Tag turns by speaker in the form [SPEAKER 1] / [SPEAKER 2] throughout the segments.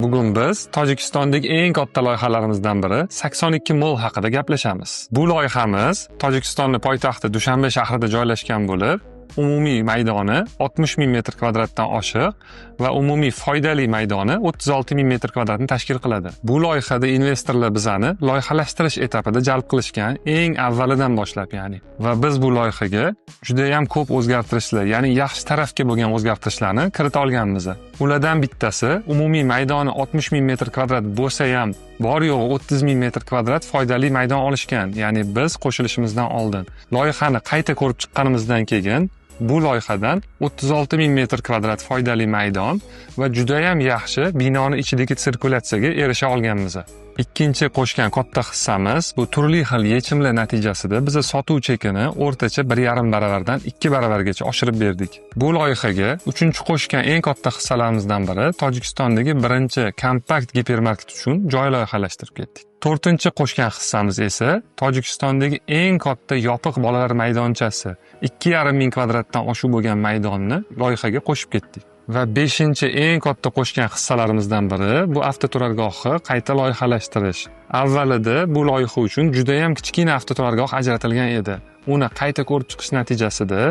[SPEAKER 1] Bugun biz Tojikistondagi eng katta loyihalarimizdan biri 82 Mall haqida gaplashamiz. Bu loyihamiz Tojikistonning poytaxti Dushanbe shahrida joylashgan bo'lib, umumiy maydoni 60 ming metr kvadratdan oshiq va umumiy foydali maydoni 36 ming metr kvadratni tashkil qiladi. Bu loyihada investorlar bizani loyihalashtirish etapida jalb qilishgan, eng avvalidan boshlab, ya'ni. Va biz bu loyihaga juda ham ko'p o'zgartirishlar, ya'ni yaxshi tarafga bo'lgan o'zgartirishlarni kirita olganmiz. Ulardan bittasi umumiy maydoni 60 ming metr kvadrat bo'lsa ham bor yo'g'i 30 ming metr kvadrat foydali maydon olishgan, ya'ni biz qo'shilishimizdan oldin. Loyihani qayta ko'rib chiqqanimizdan keyin bu loyihadan 36 ming metr kvadrat foydali maydon va juda ham yaxshi binoni ichidagi sirkulyatsiyaga erisha olganmiz. Ikkinchi qo'shgan katta hissamiz bu turli xil yechimlar natijasida biz sotuv chekini o'rtacha 1,5 baravardan 2 baravargacha oshirib berdik. Bu loyihaga uchinchi qo'shgan eng katta hissalarimizdan biri Tojikistondagi birinchi kompakt gipermarket uchun joy loyihalashtirib ketdik. To'rtinchi qo'shgan hissamiz esa Tojikistondagi eng katta yopiq bolalar maydonchasi 2,5 ming kvadratdan oshiq bo'lgan maydonni loyihaga qo'shib ketdik. Va beshinchi eng katta qo'shgan hissalarimizdan biri bu avtoturargohni qayta loyihalashtirish. Avvalida bu loyiha uchun juda ham kichkina avtoturargoh ajratilgan edi. Uni qayta ko'rib chiqish natijasida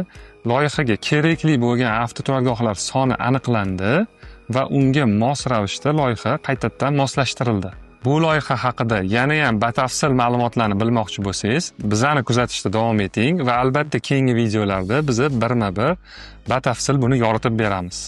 [SPEAKER 1] loyihaga kerakli bo'lgan avtoturargohlar soni aniqlandi va unga mos ravishda loyiha qaytadan moslashtirildi. Bu loyiha haqida yana ham batafsil ma'lumotlarni bilmoqchi bo'lsangiz, bizani kuzatishda davom eting va albatta keyingi videolarda biz birma-bir batafsil buni yoritib beramiz.